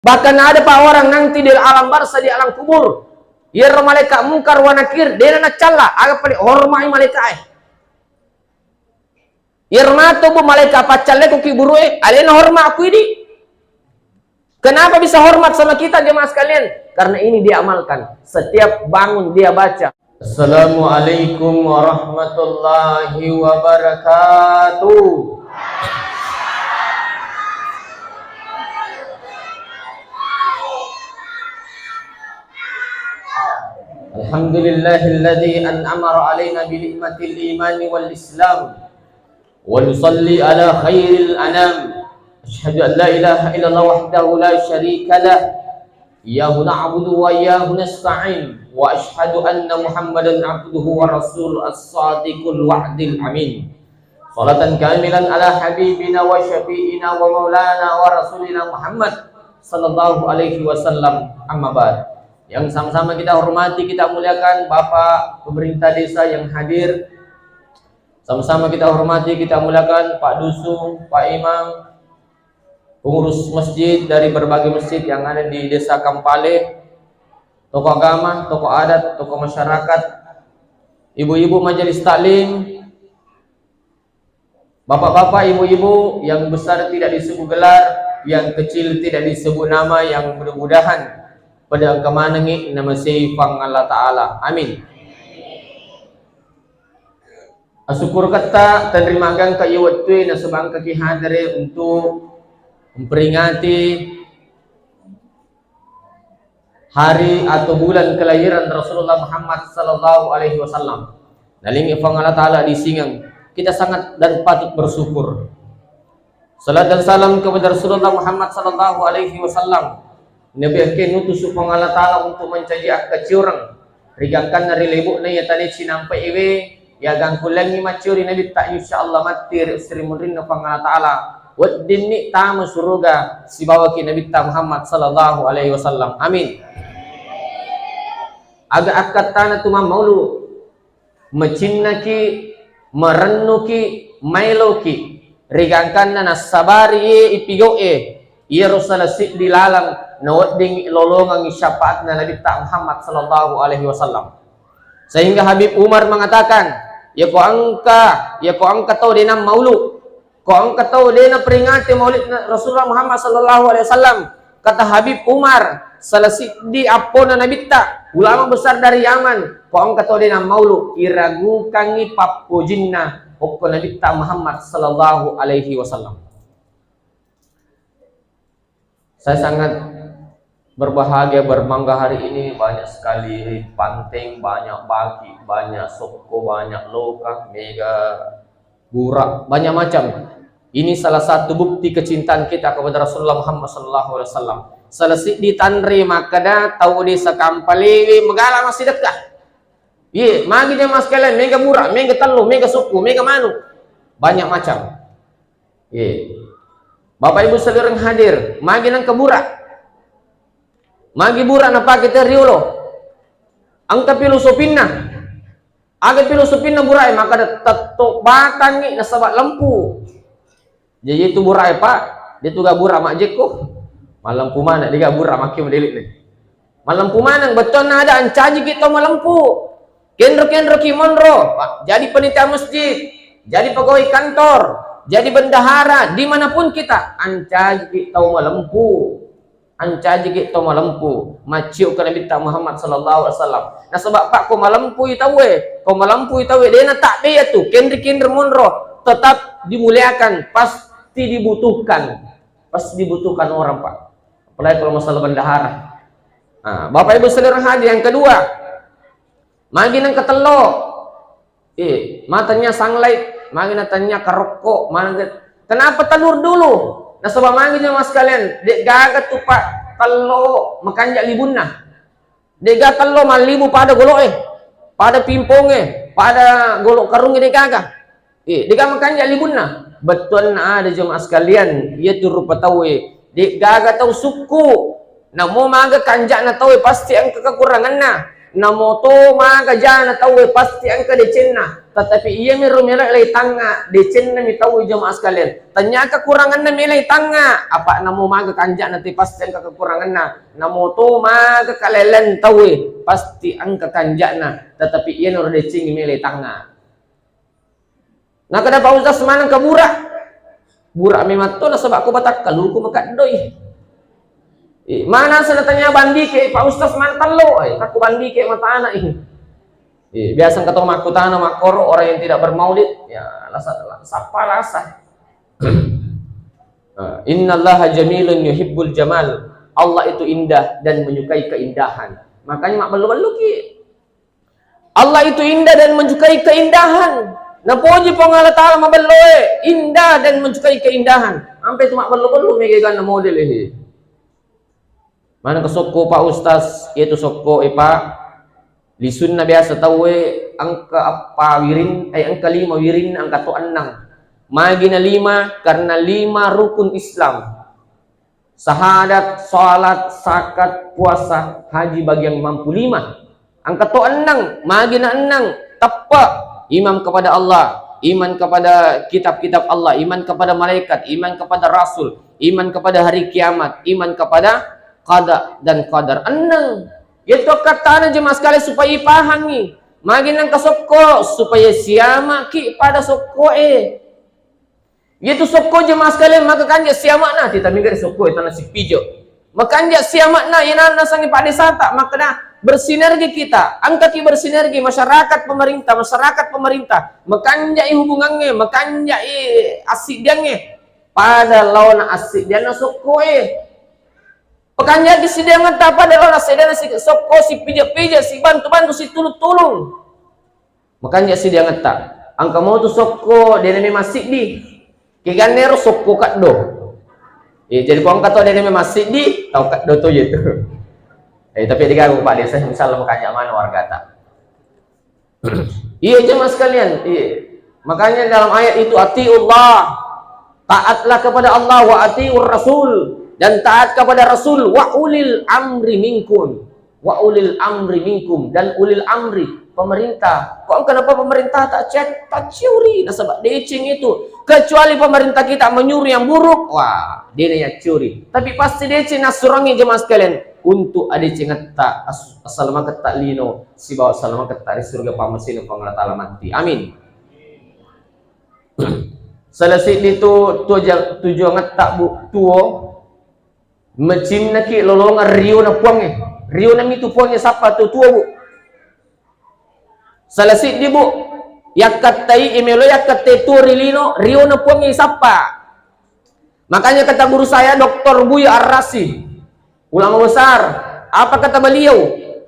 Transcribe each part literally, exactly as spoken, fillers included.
Bahkan ada, Pak, orang nanti di alam barzah, di alam kubur, iyaro malaikat Mungkar wa Nakir, dena naccalla, aga pale hormai malaikat e. Iyaro matu, Bu, malaikat paccalle ko kuburu e, alena hormat ku idi. Kenapa bisa hormat sama kita, jemaah sekalian? Karena ini dia amalkan. Setiap bangun dia baca. Assalamualaikum warahmatullahi wabarakatuh. Alhamdulillahilladzi an'ama alaina bi ni'matil imani wal islam. Wa nusalli ala khairil anam. Asyhadu an la ilaha illallah wahdahu la syarika lah. Iyyahu na'budu wa iyyahu nasta'in. Wa asyhadu anna Muhammadan abduhu wa rasuluh as-sadiqul wa'dil amin. Salatan kamilan ala habibina wa syafi'ina wa maulana wa rasulina Muhammad sallallahu alaihi wasallam. Amma ba'd. Yang sama-sama kita hormati, kita muliakan Bapak Pemerintah Desa yang hadir, sama-sama kita hormati, kita muliakan Pak Dusun, Pak Imam, pengurus masjid dari berbagai masjid yang ada di Desa Kampale, tokoh agama, tokoh adat, tokoh masyarakat, ibu-ibu majelis taklim, bapak-bapak, ibu-ibu, yang besar tidak disebut gelar, yang kecil tidak disebut nama, yang mudah-mudahan pada engka manengngi namasei Puang Allah Ta'ala. Amin. Asyukurketta, tenrima gangka iya wettue nasaba engkaki hadere untuk memperingati hari atau bulan kelahiran Rasulullah Muhammad sallallahu alaihi wasallam. Nalingi Puang Allah Ta'ala disingeng, kita sangat dan patut bersyukur. Salat dan salam kepada Rasulullah Muhammad sallallahu alaihi wasallam. Nabi engke nutusu Puang Allah Ta'ala untuk mancaji akkacioreng ri gangkanna ri lebo'na iya tane cinampe iwe, iya gangkullengngi maccio ri Nabitta, insyaallah matti ri esso ri munrinna Puang Allah Ta'ala. Weddinni tama suruga sibawaki Nabitta Muhammad sallallahu alaihi wasallam. Amin. Aga akkattana tu mammaulu, macinnaki, marennuki, mailoki ri gangkanna nassabari iye ipigau'e, iyaro sala siddi laleng naweddingngi lolongengngi syafaatna Nabitta Muhammad sallallahu alaihi wasallam. Sehingga Habib Umar mengatakan, yako engka, yako engka tau de nammaulu, ko engka tau de naperingati maulid Rasulullah Muhammad sallallahu alaihi wasallam, kata Habib Umar, sala siddi appona Nabitta, ulama besar dari Yaman, ko engka tau de nammaulu, iragukangngi pappojinna okko Nabitta Muhammad sallallahu alaihi wasallam. Saya sangat berbahagia, berbangga hari ini. Banyak sekali panteng, banyak baki, banyak sokko, banyak loka, mega bura, banyak macam. Ini salah satu bukti kecintaan kita kepada Rasulullah Muhammad sallallahu alaihi wasallam. Salah siddi tanre makkeda tau desa Kampalewe magala massidekka. Iye, magi jamaah sekalian, mega bura, mega tello, mega sokko, mega manu. Banyak macam. Iye. Bapak Ibu sekalian hadir, magi nengka bura. Magi bura napake te riolo. Engka filosofina. Aga filosofina burae, makkeda tetto batangngi nasaba lempu. Jaji itu burae, Pak, de tu ga bura majjekko. Malempu maneng, de ga bura makki modeli ni. Malempu maneng, bettuanna ada ancajiki tau malempu. Kenro-kenroki monro, Pak, jadi panitia masjid, jadi pegawai kantor, jadi bendahara, dimanapun kita, ancajiki tau malempu. Ancajiki to malempu, macciu ke Nabitta Muhammad sallallahu alaihi wasallam. Nasaba, Pak, ko malempui tauwe, ko malempui tauwe, dena takbe tu, kenri-kenri monro, tetap dimuliakan, pasti dibutuhkan. Pasti dibutuhkan orang, Pak. Apalagi kalau masalah bendahara. Nah, Bapak Ibu saudara hadir, yang kedua, magi nengka tello. Eh, ma tania sunlight, magi na tania karokko, magi, kenapa telur dulu? Nasaba magi jemaah sekalian, de gaga tu, Pak, tello makanja libunna. De ga tello mallibu pada golo e, pada pingpong e, pada golo karung e, de gaga. Eh, de ga makanja libunna. Bettuanna ada jemaah sekalian, iya tu rupa tau e, de gaga tau sukku. Namo maga kanja'na tauwe pasti engka kekuranganna. Namo to maga jana tauwe pasti engka decenna. Tetapi iyami ro melo lei tangnga, decenna mi tau jamaah sekalian. Tanya kekuranganna melo lei tangnga, apa namo maga kanja'na te pasti engka kekuranganna. Namo to maga kalelen tau e, pasti engka kanja'na. Tetapi iyana ro decengi melo lei tangnga. Nakada Pak Ustaz maneng ke bura. Bura memang to nasaba ko batakkaluku makaddoi. Eh, mana sana tanya bandike Pak Ustaz mantello, eh, takku bandike matana, eh. Eh, biasa engka to makkutana makkoro orang yang tidak bermaulid, ya lasa, sappa lasa. Nah, innallaha jamilun yuhibbul jamal. Allah itu indah dan menyukai keindahan. Makanya mak bellu-bellu ki. Allah itu indah dan menyukai keindahan. Napoji Puang Allah Ta'ala mabelloe, indah dan menyukai keindahan. Ampe tu mak bellu-bellu mega ganna model ini. Mana ke sokko Pak Ustaz, yaitu sokko e Pak. Lisunna biasa tauwe engka appa wirin, eh engka lima wirin, engka to enneng. Magi na lima, karena lima rukun Islam. Syahadat, salat, zakat, puasa, haji bagi yang mampu lima. Engka to enneng, magi na enneng, teppe, iman kepada Allah, iman kepada kitab-kitab Allah, iman kepada malaikat, iman kepada rasul, iman kepada hari kiamat, iman kepada qada dan qadar. Enneng. Yaitu kattana jemaah sekalian supaya ipahangi. Magi nang kasokko supaya siamaki pada sokko e. Iyatu sokko jemaah sekalian, maka kanja siamakna, tita mega ri sokko e, tana sipijo. Makanja siamakna, iyana nasengngi Pak Desata, makkeda bersinergi kita, engkaki bersinergi masyarakat pemerintah, masyarakat pemerintah, makanjai hubungangnge, makanjai assiddiangnge pada laona assiddianna sokko e. Pakanjaki siddiangetta pada laona assiddianna si-, sokko, sipija-pija, sibantu-bantu, situlung-tulung. Makanja siddiangetta. Engka motu sokko, dena memang siddi. Kegannero sokko keddo. Eh, jadi ko engka to dena memang siddi, tau keddo to yetu. Eh, tapi digagu Pak Desa, insya Allah makanja mana wargata. Iya jemaah sekalian, iya. Makanya dalam ayat itu atiullah, taatlah kepada Allah, wa atiur rasul, dan taat kepada Rasul, wa ulil amri minkum. Wa ulil amri minkum, dan ulil amri, pemerintah. Kok kenapa pemerintah tak cek, tak ciuri? Nasaba deceng itu. Kecuali pemerintah kita menyuruh yang buruk, wah, dia yang ciuri. Tapi pasti deceng nasurangi jemaah sekalian untuk adecengetta as-, asalamaketta lino sibawa asalamaketta ri surga pamasina Puang Allah Taala matti. Amin. Salah siddi tu tuja-, tujuangetta bu tuo. Macinnaki lolongeng riona Puangnge. Riona mitu Puangnge sappa tu tuo, Bu. Salah siddi, Bu, yakkattai, imelo yakkattai tuo ri lino, riona Puangnge sappa. Makanya kata guru saya, Doktor Buya Ar-Rasyid, ulama besar, apa kata beliau?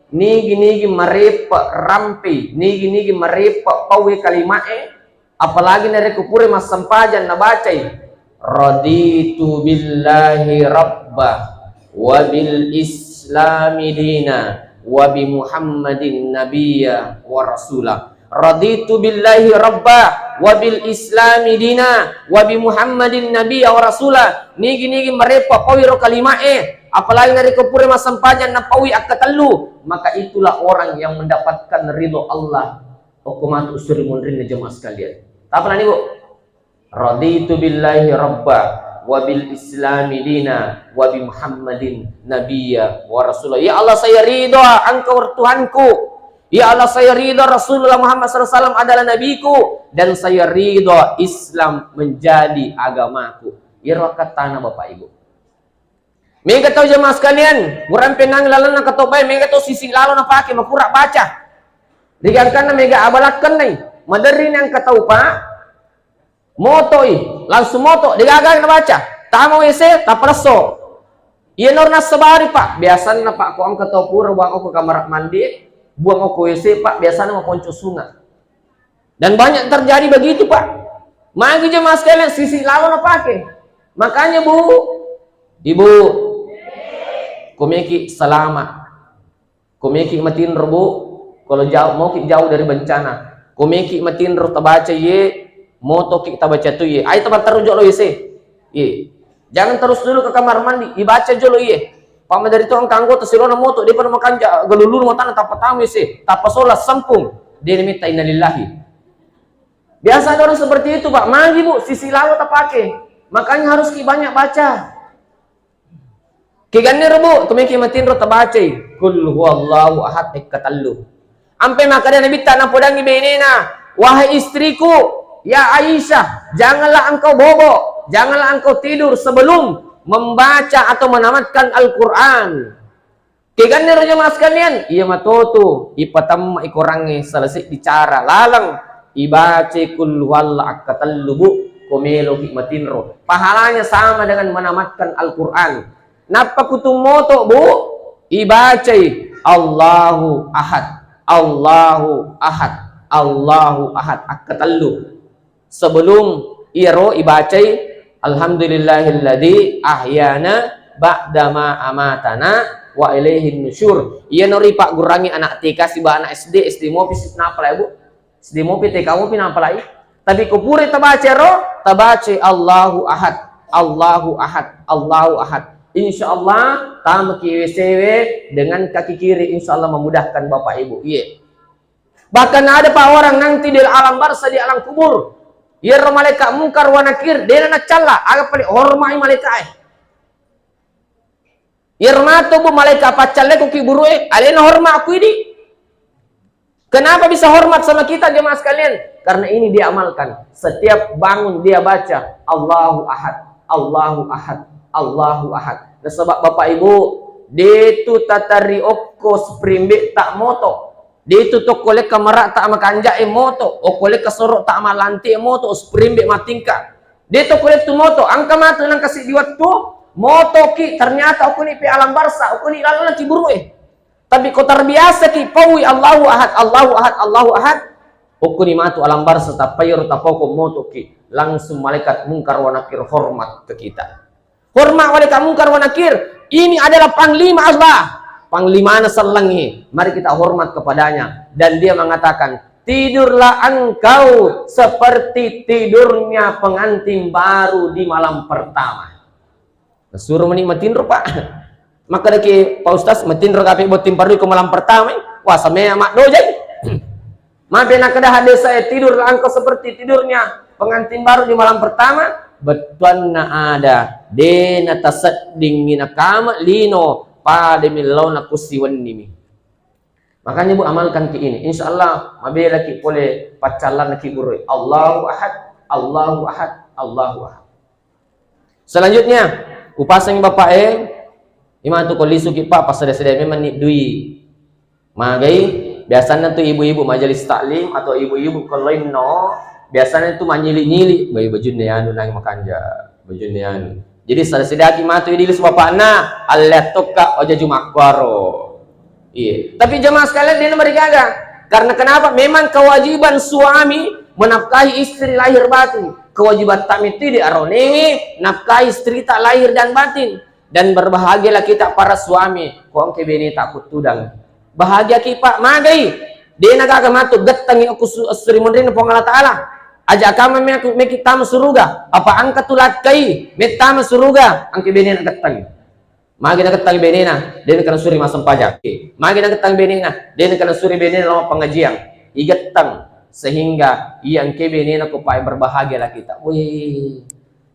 Nigi-nigi marepe rampe, nigi-nigi marepe paue kalimae, apalagi narekko pura massempajang nabacai, "Raditu billahi rabba, wa bil islami dina, wa bi Muhammadin nabiyya wa rasula." "Raditu billahi rabba, wa bil islami dina, wa bi Muhammadin nabiyya wa rasula." Nigi-nigi marepa paui ro kalimae, apalagi narekko pura massempajang napaui akkatellu, maka itulah orang yang mendapatkan ridho Allah. Okko matu usuri munrinna jemaah sekalian. Tapa nani, Bu? "Raditu billahi rabba, wa bil islami dina, wa bi Muhammadin nabiyya wa rasula." Ya Allah, saya ridho engkau Tuhanku. Ya Allah, saya ridho Rasulullah Muhammad sallallahu alaihi wasallam adalah nabiku, dan saya ridho Islam menjadi agamaku. Iyaro akkatana Bapak Ibu. Mega tau jemaah sekalian, burampe nang lalenna katobae, mega tau sisi lalo napake, makura baca. Digangkanna mega abalakkennai. Maderri nang katau, Pak. Motoi, langsung moto, degaga nabaca. Tama W C, tappa lesso. Iyanaro nassabari, Pak. Biasanna, Pak, ko engka tau pura buang okko kamar mandi, buang okko W C, Pak, biasana maponco sunga. Dan banyak terjadi begitu, Pak. Magi jemaah sekalian, sisi lalo napake. Makanya, Bu, Ibu, komeki salama. Komeki matinro, Bu, kalau jauh, mauki jauh dari bencana. Komeki matinro tabaca iye, motoki tabaca tu iye. Ai tabatteru jolo W C. Iye. Jangan terus dulu ke kamar mandi, ibaca jolo iye. Pamma dari to engka anggota silona moto, dia pada makanja galululu matana tappa tamu W C, tappa sola sempung. Dia minta innalillahi. Biasa ada orang seperti itu, Pak. Magi, Bu, sisi lalo tapake. Makanya harus ki banyak baca. Keganniro, Bu, tomeki matinro tabacai Qul huwallahu ahad ekka tellu. Ampe makkeda Nabitta napodangi benena, "Wahai istriku, ya Aisyah, janganlah engkau bobo, janganlah engkau tidur sebelum membaca atau menamatkan Al-Quran." Keganniro jamaah sekalian, iya matotu ipatemma ikorangnge salah seddi cara laleng ibacai Qul huwallah ekka tellu, Bu, ko meloki matinro. Pahalanya sama dengan menamatkan Al-Quran. Nappa kutu moto, Bu, ibacai Allahu Ahad, Allahu Ahad, Allahu Ahad ekka tellu. Sebelum iyaro ibacai Alhamdulillahilladzi ahyana ba'dama amatana wa ilaihin nusyur. Iyano ripaggurangi anak T K siba anak S D, S D mopi si-, napalai, Bu? S D mopi, T K mopi napalai. Tapi ko pura tabaca ro, tabaca Allahu Ahad, Allahu Ahad, Allahu Ahad. Insya Allah tamaki W C W dengan kaki kiri, insya Allah memudahkan Bapak Ibu. Iya. Bahkan ada, Pak, orang nanti di alam barzah, di alam kubur. Iyaro malaikat Mungkar wa Nakir, dena nacalla, aga pale hormai malaikat e. Iyaro mato, Bu, malaikat paccalleko ki buru e, alena hormat ku idi. Kenapa bisa hormat sama kita, jemaah sekalian? Karena ini dia amalkan. Setiap bangun dia baca, "Allahu Ahad, Allahu Ahad, Allahu Ahad." Nasaba, Bapak Ibu, detu tatari okko spring bed tak moto. Detu tokko lekka mara tak makanja e moto, okko lekka soro tak malanti e moto, spring bed matingka. Detu tokko lettu moto, angka matu nangka siddi wettu, moto ki, ternyata okuni pe alam barzah, okuni lalona ki buru e. Tapi ko terbiasa ki paui Allahu Ahad, Allahu Ahad, Allahu Ahad, okkuni matu alam barzah, tappa iyaro tapoko moto ki, langsung malaikat Mungkar wa Nakir hormat ke kita. Hormat malaikat Mungkar wa Nakir, ini adalah panglima Allah, panglimana sellengi. Mari kita hormat kepadanya. Dan dia mengatakan, "Tidurlah engkau seperti tidurnya pengantin baru di malam pertama." Nasuro meni matinro, Pak. Makkedaki Pak Ustaz, "Matinro kape botting parui ko malam pertama, eh? Wah, samea maddojai." Mabe nakkeda hadis saya, "Tidurlah engkau seperti tidurnya pengantin baru di malam pertama." Bettuanna ada, de nataseddingngi nakama lino, pada millona kusi wennimi. Makanya, Bu, amalkan ki ini. Insya Allah, mabelaki pole paccallanna ki burui. Allahu Ahad, Allahu Ahad, Allahu Ahad. Selanjutnya, upasangi bapak e, imatu ko lisu ki, Pak, passede-sede memang ni dui. Magai, biasanna tu ibu-ibu majelis taklim atau ibu-ibu ko lainno, biasanna tu manyili-nyili, bai bajunna anu nang makanja, bajunna anu. Jadi, sada sidaki matu idi lisu bapakna, alliat tokka oja jumakkuaro. Iya. Tapi jemaah sekalian, dena marigaga. Karena kenapa? Memang kewajiban suami menafkahi istri lahir batin. Kewajiban tak mesti di aronenge nafkahi istri tak lahir dan batin. Dan berbahagialah kita para suami. Ko engke bene tak kutudang. Bahagia ki, Pak, magai. Dena gaga matu gettangi aku su-, suri munrinna Puang Allah Ta'ala. Aja kama me aku meki tama suruga. Apa angka tulakkai mettama suruga. Engke bene nak gettangi. Magi nagettangi benena, de nakenna suri massempajang. Magi nagettangi benena, de nakenna suri benena lao pengajian. Igettang sehingga iya engke benena ko pae berbahagialah kita. Wih,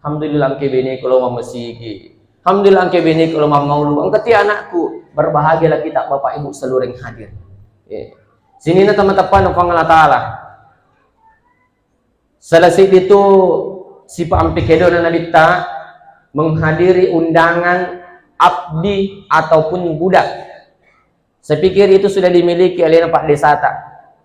alhamdulillah engke beneku lao mammasigi. Alhamdulillah engke beneku lao mammaulu. Engka ti anakku, berbahagialah kita Bapak Ibu seluruh yang hadir. Iya. Sininna teman-teman Puang Allah Ta'ala. Salah siddi tu sipa ampe kedona Nabitta menghadiri undangan abdi ataupun budak. Saya pikir itu sudah dimiliki alena Pak Desata.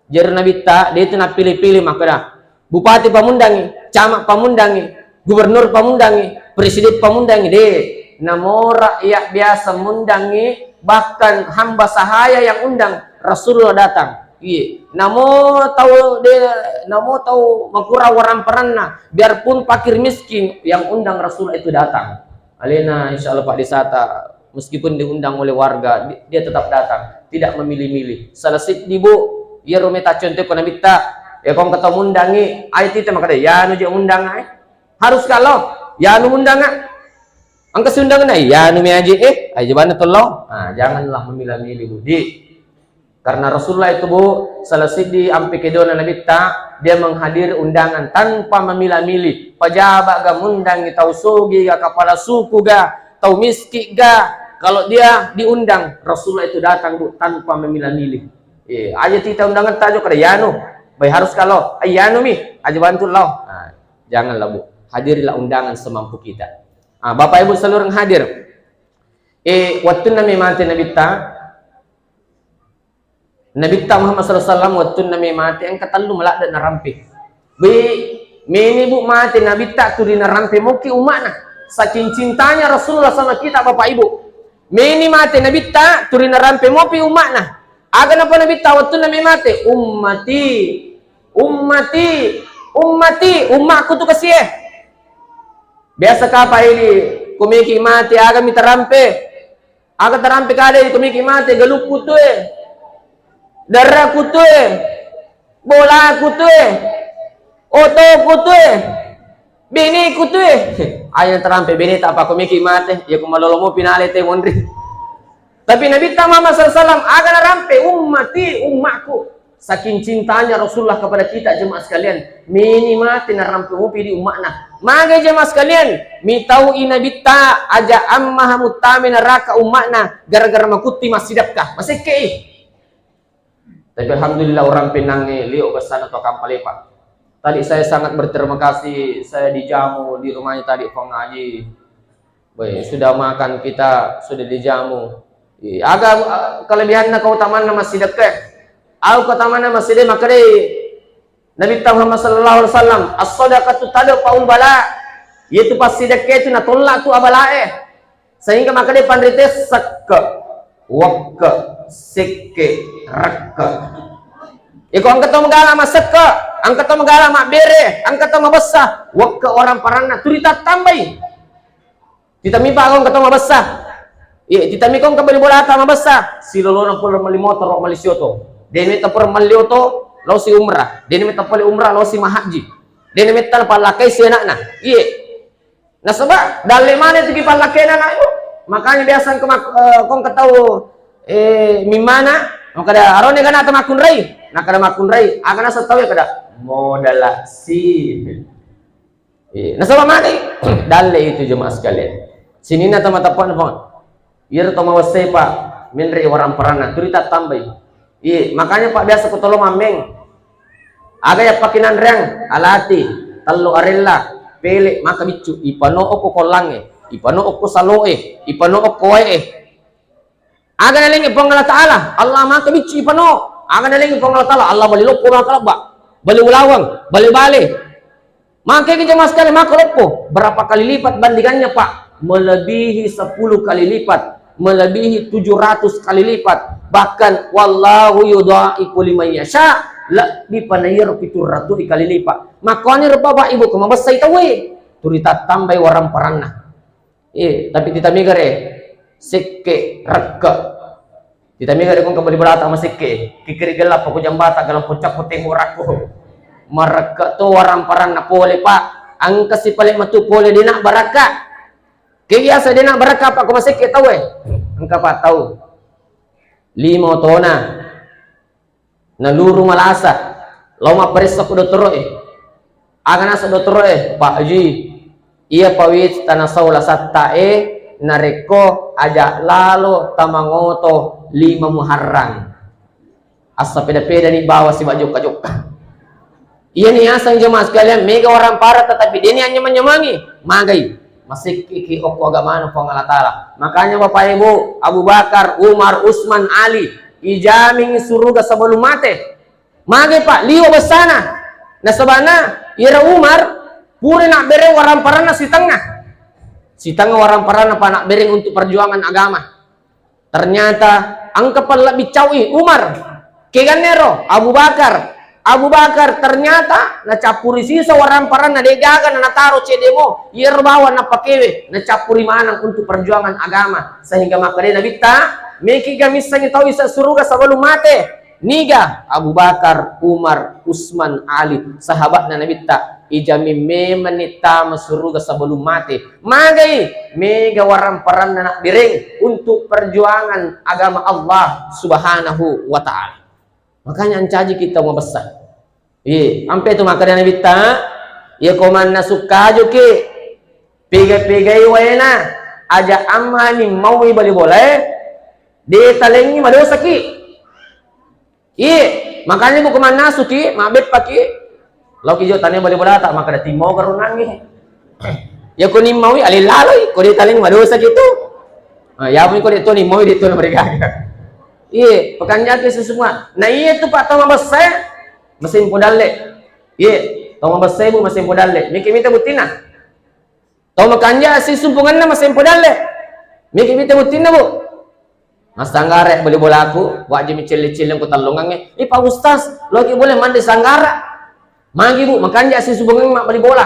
Jari Nabitta, de tu nappilih-pilih makkeda, bupati pamundangi, camat pamundangi, gubernur pamundangi, presiden pamundangi, de. Namora iya biasa mundangi, bahkan hamba sahaya yang undang, Rasulullah datang. Iya. Namo tau de, namo tau makurang waramparanna, biarpun fakir miskin, yang undang Rasulullah itu datang. Alena, insya Allah, Pak Desata, meskipun diundang oleh warga, di-, dia tetap datang, tidak memilih-milih. Salah siddi, Bu, iya rumeta contoh ko Nabitta, ya kong ketemu undangi, ai tite makada, ya nu je undang ai. Harus kalau, ya nu undang ah. Engka siundang na, ya nu me aje, eh, ai jebana tolong. Ah, janganlah memilah-milih, Budi. Karena Rasulullah itu, Bu, salah siddi ampe kedona Nabitta, Dia menghadiri undangan tanpa memilih-milih. Pejabat ga mundangi, tau soge ga, kepala suku ga, tau miskin ga, kalau dia diundang, Rasulullah itu datang, Bu, tanpa memilah-milih. Eh, aja tita undangan tajo kada yanu. Bai harus kalau, "Ai, yanu mi, aja bantu lao." Nah, janganlah, Bu. Hadirilah undangan semampu kita. Ah, Bapak Ibu seluruh hadir. Eh, wattunna mi mate Nabitta, Nabitta Muhammad sallallahu alaihi wasallam wattunna mi mate engka tellu maladde narampe. Be, meni, Bu, mate Nabitta tuli narampe moki umma'na. Saking cintanya Rasulullah sama kita, Bapak Ibu. Meni mate Nabitta tuli narampe mopi umma'na. Aga napa Nabitta wattunna mi mate? "Ummati, ummati, ummati, ummaku tu kesie." Biasa kapa ini, komiki mate, aga mi tarampe? Aga tarampe kada, komiki mate, galukku tu e, darahku tu e, bolaku tu e, otoku tu e, biniku tu e. Aja tarampe bini tak apa komiki mate, ya ku malolo mopi nale te monri. Tapi Nabitta Muhammad sallallahu alaihi wasallam aga narampe? "Ummati, ummaku." Saking cintanya Rasulullah kepada kita, jemaah sekalian, meni mate narampe mopi di umma'na. Magai, jemaah sekalian, mitau i Nabitta aja amma muttama neraka umma'na gara-gara makutti massidekka, masekke i. Tapi alhamdulillah, orang penangnge lio besana to kampalepa. Tadi saya sangat berterima kasih, saya dijamu di rumahnya tadi, Pang Haji. Weh, sudah makan kita, sudah dijamu. Iya, aga, eh, kelebihanna, keutamanna massidekka. Au keutamanna massidekka, makkedai Nabitta Muhammad sallallahu alaihi wasallam, "As-sadaqatu tadfa'ul bala." Yaitu passidekka itu natolla tu abalae. Sehingga makkedai panrite, sekke, wekke, sekke, rekke. Iko engka to magala massekke, engka to magala mabbere, engka to mabessa, wekke orang paranna, tuli tattambai. Titami pa ko engka to mabessa. Iya, titami ko engka bali bolata mabessa. Silolona pura melli motoro, melli sioto. Dena metta pura melli oto, lao si umrah. Dena metta pale umrah, lao si mahajji. Dena metta napallakkai si anakna. Iya. Nasaba dalle maneng tu ki pallakkaina anakmu. Makanya biasa engka mak-, eh, ko engka tau, eh, mimmana, makkeda, "Aroni kana ta makkunrai?" Nakkeda, "Makkunrai." Aga naseng tau e, kada, "Modala si." Iya, nasaba magi dalle itu, jemaah sekalian. Sininna tau mateppe'na, Puang. Iyaro tau mawessai, Pak, menre waramparanna, tuli tattambai. Iya, makanya, Pak, biasa ko tolo mammeng. Aga yappakinanreang, alati, tello arella, pele, maka biccu, ipano okko kollangnge, ipano okko saloe, ipano okko wae. Aga nalengngi Puang Allah Ta'ala, Allah maka biccu ipano. Aga nalengngi Puang Allah Ta'ala, Allah bali loppo maka lebba, bali ulaweng, bali bale. Maka ki jemaah sekalian, maka loppo. Berapa kali lipat bandingannya, Pak? Melebihi sepuluh kali lipat, melebihi tujuh ratus kali lipat. Bahkan, "Wallahu yudha'ifu liman yasha," lebbi pa naiyaro pitu ratu kali lipat. Makkuaniro Bapak Ibu, ko mabessai tauwe, tuli tattambai waramparanna. Eh, tapi titami gare, sekke, rekke. Titami gare ko engka bali bolata masekke. Kikiri gelap ko jambata, galang puncak ko tembok rakko. Marekke to waramparanna pole, Pak. Engka si pale matu pole dena barakka. Ke biasa dena barakka, Pak, ko masekke tau e. Engka, Pak, tau lima otona. Naluru malasa, lao mapparessa ko dottoro'e. Aga naseng dottoro'e, "Pak Haji, iya pawita nasau lasatta'e narekko aja lalo tamangoto lima Muharram. Assapeda-pedani bawa siba jokka-jokka." Iyani aseng jemaah sekalian, mega warampara tetapi deni anyamang-nyamangi, magai. Masekkiki okko agamana Puang Allah Ta'ala. Makanya Bapak Ibu, Abu Bakar, Umar, Utsman, Ali, ijamingi suruga sebelum mate. Magai, Pak, liwa bessana. Nasabana, iyaro Umar, pura nabbere waramparanna sitengnga. Sitengnga waramparanna, Pak, nabbereng untuk perjuangan agama. Ternyata engka pallebbi caui Umar. Kegannero Abu Bakar. Abu Bakar ternyata nacappuri sisa waramparanna, degaga na nataro cedemo, iyaro bawang napakewe, nacappuri maneng untuk perjuangan agama. Sehingga makkedai Nabitta, "Mekiga missengngi tau isa suruga sebelum mate?" Niga? Abu Bakar, Umar, Utsman, Ali, sahabatna Nabitta. Ijami memenni tama suruga sebelum mate. Magai, mega waramparanna nabbereng untuk perjuangan agama Allah Subhanahu wa Ta'ala. Makanya ancaji kita mabessa. Iye, ampe tu makkeda Nabitta, iya ko mannasu kajuki, pega-pegai waena, aja amma ni maui bali bolae, de talengi madosaki. Iye, makanya buku mannasuki, mabbeppaki. Lauki jo tania bali bolata, makkeda timau garunangi. Ya ko ni maui, ale laloi, ko de talengi madosaki tu. Ah, ya ko de to ni maui, de to na mereka. Iye, pekanjaki sesungguhnya. Nah, iye tu Pak tau mabessa, mesin podalle. Iye, tau mabessa, Bu, mesin podalle. Miki mita buttina. Tau makanja sisumpungenna mesin podalle. Miki mita buttinna, Bu. Massanggara bali bolaku, wajib mi celle-celle ko tallongangnge. Ih, Pak Ustaz, loki boleh mandi sanggara. Magi, Bu, makanja sisumpungenna bali bola.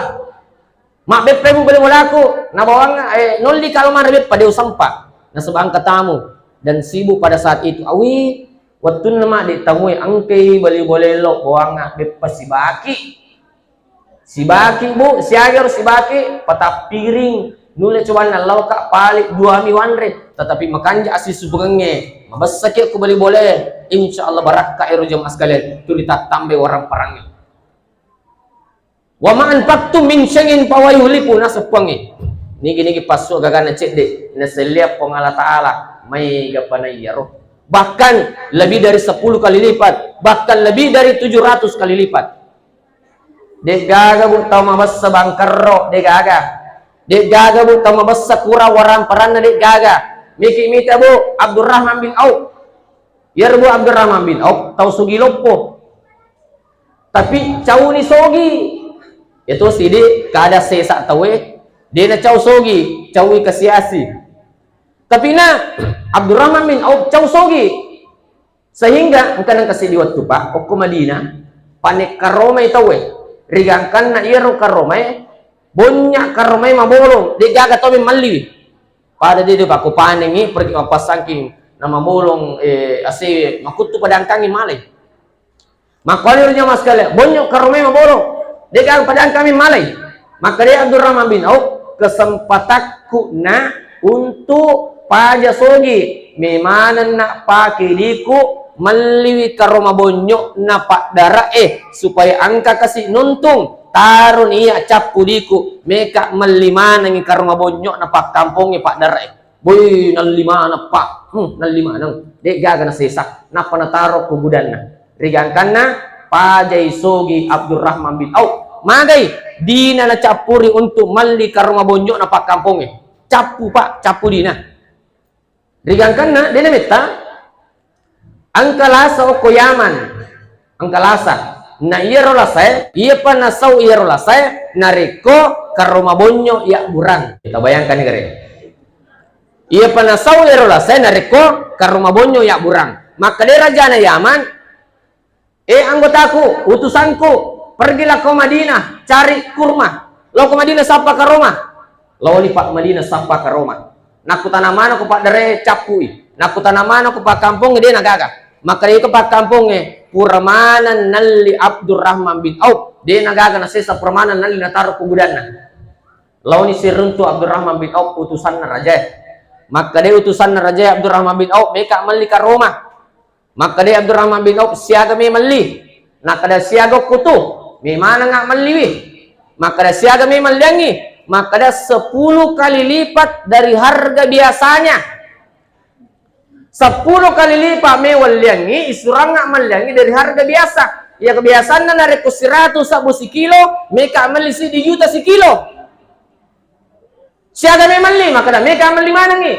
Mabbeppe, Bu, bali bolaku, nabawang, eh, nolli kalau mara beppa de usampa. Nasaba engka tamu dan sibuk pada saat itu. Awi, wettunna ma de tamui engkai bali bola lo bawang beppa sibaki. Sibaki, Bu, siaga ro sibaki, patappiring. Nulle cobanna laoka pale dua mi wanre, tetapi makanja sisumpungengnge. Mabessaki ko bali bola, insya Allah barakka ero jamaah sekalian. Tuli tattambai warang parangnge. Wa ma anfaqtum min syai'in fa huwa yukhlifu, naseng Puangnge. Nigi-nigi passu gagana cedde, nasellia Puang Allah Ta'ala, maega panai iyaro. Bahkan lebih dari sepuluh kali lipat, bahkan lebih dari tujuh ratus kali lipat. De'gaga, Bu, tau mabessa bangkerro, de'gaga. De'gaga, Bu, tau mabessa kura warang paranna, de'gaga. Miki mita, Bu, Abdurrahman bin Auf. Iyaro, Bu, Abdurrahman bin Auf tau sogi loppo. Tapi cauni sogi. Itu sidi kada sesa taue, de nacau sogi, caui kasiasi. Tapi na Abdurrahman bin Auf cau sogi. Sehingga engka nengka sidi wettu, Pak, okko Madinah, pane karomai taue. Rigangkanna iyaro karomai, bonnya karomai mabolong, de'gaga tau memmalliwi. Pada de, de, Pak, ko panengi, pergi mappasangking, namabolong, eh, ase, makuttu padangkangi malai. Makkuani ro jamaah sekalian, bonyo karomai mabolong. De'gaga padangkami malai. Makkeda Abdurrahman bin Auf, kesempatakku na untuk paja sogi. Memanenna pake diku melliwi karoma bonyo na paddara e supaya engka kasi nuntung. Taroni iya cappu diku, meka melli manengi karoma bonyo na pakkampongnge paddara e. Boi, nalli maneng, Pak. Hmm, nalli maneng. De'gaga nasesa. Nappa nataro ko gudanna. Rigangkanna, pajai sogi Abdurrahman bin Auf. Magai, dina nacappuri untuk malli karoma bonyo na pakkampongnge. Cappu, Pak, cappu dina. Rigangkanna, de nametta. Engka lasa okko Yaman, engka lasa. Na iyaro lasae, iyapa nasau iyaro lasae, narekko karoma bonyo yabburang. Kita bayangkan ni gare. Iyapa nasau iyaro lasae, narekko karoma bonyo yabburang. Makkeda rajana Yaman, "Eh, anggotaku, utusanku, pergilah ke Madinah, cari kurma. Lao ke Madinah, sappa karoma." Laoni, Pak, Madinah, sappa karoma. Nakkutana maneng ko paddarae, cappui. Nakkutana maneng ko pakkampongnge, de nagaga. Makkeda iko pakkampongnge, pura maneng nalli Abdurrahman bin Auf, de nagaga nasesa, pura maneng nalli nataro ko gudanna. Laoni siruntu Abdurrahman bin Auf, utusanna rajae. Makkeda utusanna rajae Abdurrahman bin Auf, meka melli karoma. Makkeda Abdurrahman bin Auf, "Siaga me melli?" Nakkeda, "Siaga kutu, me manengnga melliwi." Makkeda, "Siaga me melliangngi?" Makkeda, "Sepuluh kali lipat dari harga biasanya." Sepuluh kali lipat me welliangngi, isurangnga melliangngi dari harga biasa. Iya kebiasanna narekko siratu sabbu sikilo, meka melli siddi juta sikilo. Siaga me melli, makkeda meka melli manengngi.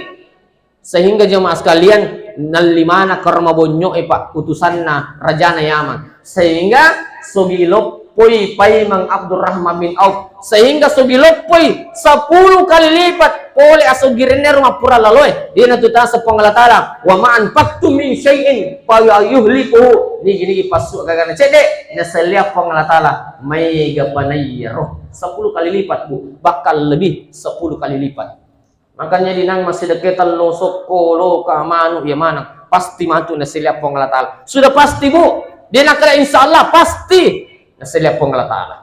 Sehingga jemaah sekalian, nalli maneng karoma bonyo e, Pak, utusanna rajana Yaman. Sehingga sogi loppoi paimeng Abdurrahman bin Auf. Sehingga sogi loppoi sepuluh kali lipat pole asogirenna ro mappura laloe. Iyanatu tasa Puang Allah Ta'ala, "Wa ma anfaqtum min syai'in fa yukhlifuhu." Nigi-nigi passu gagana cedde, nasellia Puang Allah Ta'ala, maega panai iyaro. Sepuluh kali lipat, Bu, bahkan lebih sepuluh kali lipat. Makanya dinang massidekketan lo sokko, loka, manu, iya maneng. Pasti matu nasellia Puang Allah Ta'ala. Sudah pasti, Bu. De nakkeda insya Allah, pasti nasellia Puang Allah Ta'ala.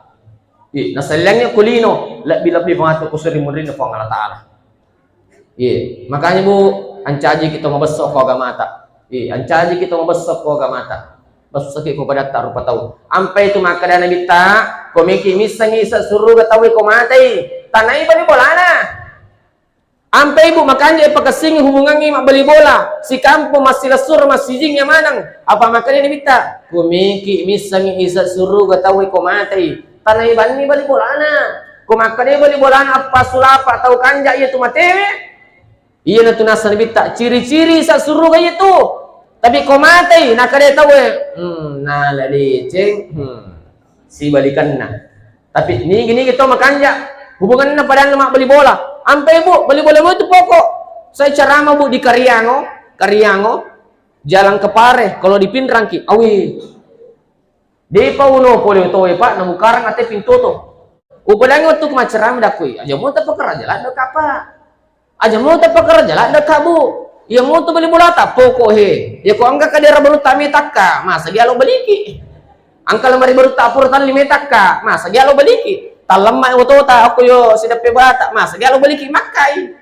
Ih, naselliangngi ko lino, lebbi-lebbi matu ko suri murinna Puang Allah Ta'ala. Iya, makanya, Bu, ancaji kita mabessa ko agamata. Iya, ancaji kita mabessa ko agamata. Passaki ko padatta rupa tau. Ampai tu makkeda Nabitta, ko meki missengi ise suruga tau ko matei, tanai bali bolana. Ampai bu makanja pakessingi hubungangi mabbali bola, sikampung massilessur massijing ya maneng. Apa makkeda Nabitta, ko meki missengi ise suruga tau ko matei, tanai banni bali bolana. Ko makkeda bali bolana appa sulapa tau kanja iya tu matewe. Iyana tu nasa Nabitta, ciri-ciri sa suruga iya tu. Tapi ko matei, nakkeda tauwe, hmm, nala deceng, hmm, sibalikanna. Tapi nigi-nigi to makanja hubunganna padanna mabbali bola. Ampe bu, bali bola mu tu pokok. Saya ceramah bu di Kariango, Kariango, Jalan Kepare, kalau di Pinrangki, awi. Depa uno pole towe, Pak, namukarang ate pintu to. Upadangi wettu ku maccerama dakkui, aja mo tapakaraja ladde ka, Pak. Aja mo tapakaraja ladde ka, Bu. Iya mo tu bali bolata poko he. Ya ko engka kadera baru tami takka, masa gi alo baliki. Engka lemari baru ta pura talli metakka, masa gi alo baliki. Tallemma otota aku yo sideppe bata, masa gi alo baliki makkai.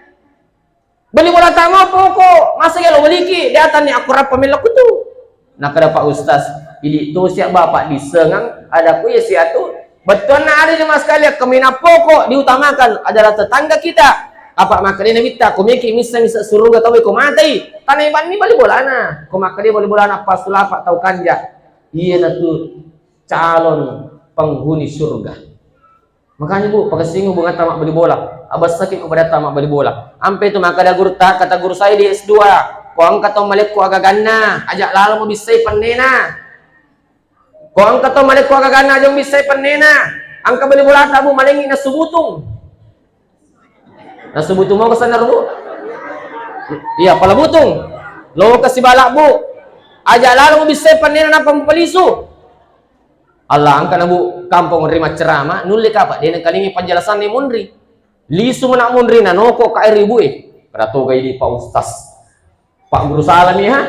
Bali bola tama poko, masa gelo baliki, diatanni aku rappa mella kutu. Nakada Pak Ustaz, idi to sia bapak disengang, ada ku ya sia tu. Bettuanna ada jemaah sekalian, kemina poko diutamakan adalah tetangga kita. Apa makkeda Nabitta, ko meki misseng ise suruga tau ko matei, tanai banni bali bolana. Ko makkeda bali bolana pasulapa tau kanja. Iya na tu calon penghuni surga. Makanya, Bu, pakessingi hubungatta mabbali bola. Abessaki ko padatta mabbali bola. Ampe tu makkeda gurutta, kata guru saya di S dua, ko engka to malekko agaganna, aja lalo mubissai pennena. Ko engka to malekko agaganna, aja mubissai pennena. Engka bali bolata, Bu, malengi nasu butung. Nasu butung mau kesenar, Bu? Iya, pala butung. Lo kasih balak, Bu. Aja lalo mubissai pennena, nampa mupalisu. Allah, engka na, Bu, kampong ri maccerama, nulle kapa, de nengkalingi penjelasanna munri. Lisu mena munri na noko ka ri, Bu, e. Pada toga idi Pak Ustaz. Pak Guru Salami, ha?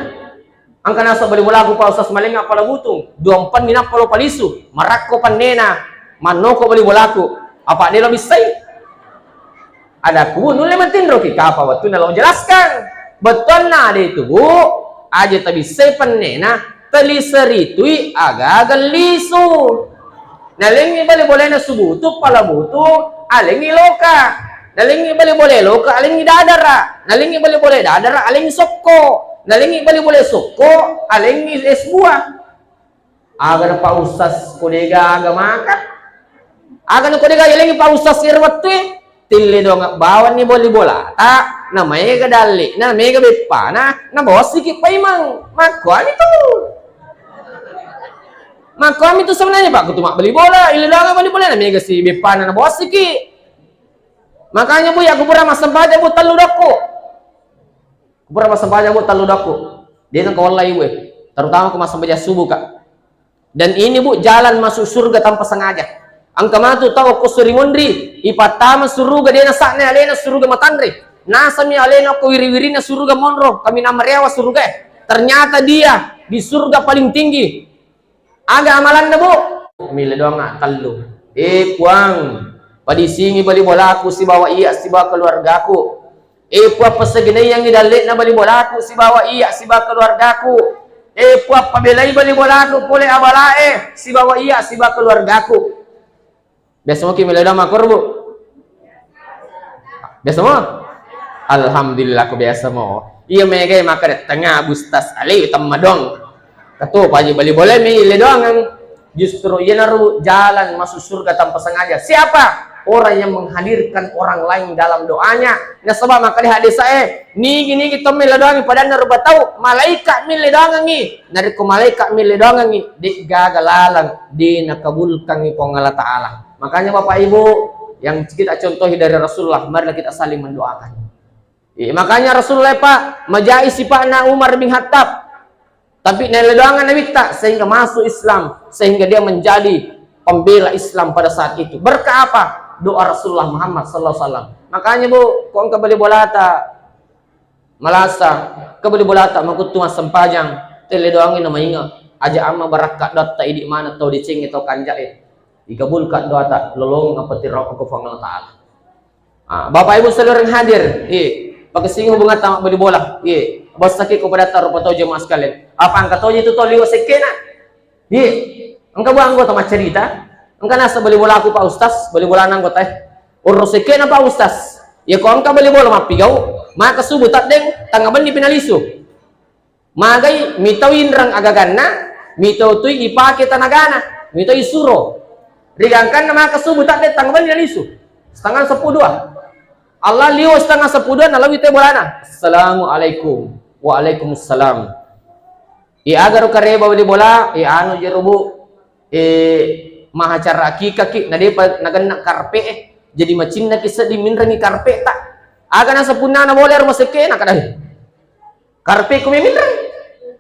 Engka naso bali bolaku Pak Ustaz malenga pala butung. Dua empenni nappa lo palisu. Marakko pannena. Mannoko bali bolaku. Apa de lo bissai? Ada ku, Bu, nulle matinroki kapa wettunna lo jelaskan. Bettuanna ada itu, Bu, aja tabissai pennena, taliseritui aga-aga lisu. Nalengi bali bolena subutu, pala butu, alengi loka. Nalengi bali bole loka, alengi dadara. Nalengi bali bole dadara, alengi sokko. Nalengi bali bole sokko, alengi es buah. Aga na Pak Ustaz, ko dega aga maka? Aga na ko dega yalengi Pak Ustaz ero wettue? Tille doang bawanni boli bolata, na maega dalle'na, na maega beppana, na bawasiki paimeng. Makkuami tu. Makkuami tu sebenarnya, Pak, kutu mabbali bola, ille doang bali bola, na maega si beppana, na bawasiki. Makanya, Bu, ya, aku pura massempajang, Bu, tellu dokku. Kupura massempajang, Bu, tellu dokku. De nengka wallai, Bu, e. Terutama ko massempajang subuh, Kak. Dan ini, Bu, jalan masuk surga tanpa sengaja. Engka matu tau ko suri monri, ipattama suruga de nasa'na alena suruga matanre. Nasami alena ko wiri-wirina suruga monro, kami namarewa suruga, e. Ternyata dia di surga paling tinggi. Aga amalanna, Bu? Mille doang, ah, tellu. Eh, Puang, padisingi bali bolaku sibawa iya sibawa keluargaku. Eh, Puang, passaginaiyangi dalle'na bali bolaku sibawa iya sibawa keluargaku. Eh, Puang, pabelai bali bolaku pole abalae sibawa iya sibawa keluargaku. Biasa moki melo doang makkoro, Bu? Biasa mo? Alhamdulillah, ko biasa mo. Iya, mega makkeda tengnga bustas alai temma dong. Katu paji bali boleh mi le doangan. Justru iya naru jalan masuk surga tanpa sengaja. Siapa? Orang yang menghadirkan orang lain dalam doanya. Nasaba makkeda hadis e, nigi-nigi to melo doangi padanna rupa tau, malaikat mille doangangi. Narekko malaikat mille doangangi, de gaga lalang de nakabulkangi Puang Allah Ta'ala. Makanya, Bapak Ibu, yang kita contohi dari Rasulullah, marilah kita saling mendoakan. Eh, makanya Rasulullah, Pak, majai sipa'na Umar bin Khattab. Tapi nalle doangan Nabitta sehingga masuk Islam, sehingga dia menjadi pembela Islam pada saat itu. Berkah apa? Doa Rasulullah Muhammad sallallahu alaihi wasallam. Makanya, Bu, ko engka bali bolata, malasa, ko bali bolata makuttu massempajang, telle doangi na mainge. Aja amma barakka doatta idi maneng tau decengnge tau kanja'e. Dikabulkan doata, lolongeng apa tirokko ko Puang Allah Ta'ala. Ah, Bapak Ibu saudara yang hadir, iya, pakessingi hubungatta mabbali bola, iya, bassaki ko padatta rupa tau jemaah sekalian. Apa engka toji tu tau liwe sekkena? Iya, engka buah anggota maccarita, engka naseng bali bolaku Pak Ustaz, bali bolana anggota e. Urus sekke'na Pak Ustaz. Iya ko engka bali bola mappigau, maka subuh taddeng, tangnga benni pi nalisu. Magai mitau inreng agaganna, mitau tui ipake tanagana, mitau isuro. Rigangkanna maka subuh taddeng tangnga benni nalisu. Setengah seppulo dua. Allah liwa setengah seppulo dua nalawi te bolana. Assalamualaikum. Waalaikumsalam. I agaro kareba di bola, i anu jero bu, e mahacara akikaki, na depa nagenna karpe e. Jadi macinnaki seddi minrengi karpe ta. Aga nasa punnana bola rumah sekke na kadai. Karpe ku meminreng.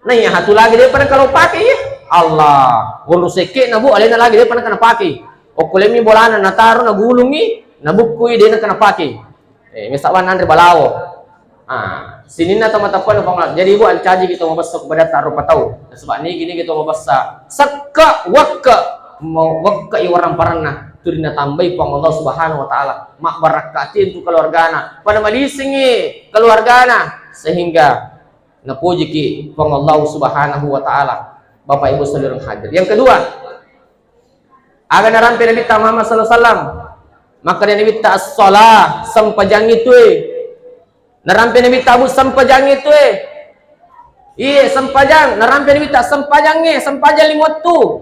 Na iya hatu lagi depa na kalau pake iya. Allah, guru sekke na bu alena lagi depa na kana pake. Okkolemi bolana nataro na gulungi, na bukkui dena kana pake. Eh, mesa bana anre balawo. Ah, sininna to matappuanna Puang Allah. Jadi ibu ancaji kita mabessa kepada tarupa tau. Sebab nigi nigi to mabessa sekka wakka mau wakka i warang paranna. Turina tambai Puang Allah Subhanahu wa Ta'ala. Mak barakkati untuk keluargana. Pada malisingi keluargana sehingga napojiki Puang Allah Subhanahu wa Ta'ala. Bapak Ibu saudara hadir. Yang kedua, aga narampe Nabi Muhammad sallallahu alaihi wasallam. Maka dia Nabi ta as-salah, sempajangi tu eh. Narampe Nabi ta bu sempajangi tu eh. Iya, sempajang. Narampe Nabi ta sempajangi, sempajang lima tu.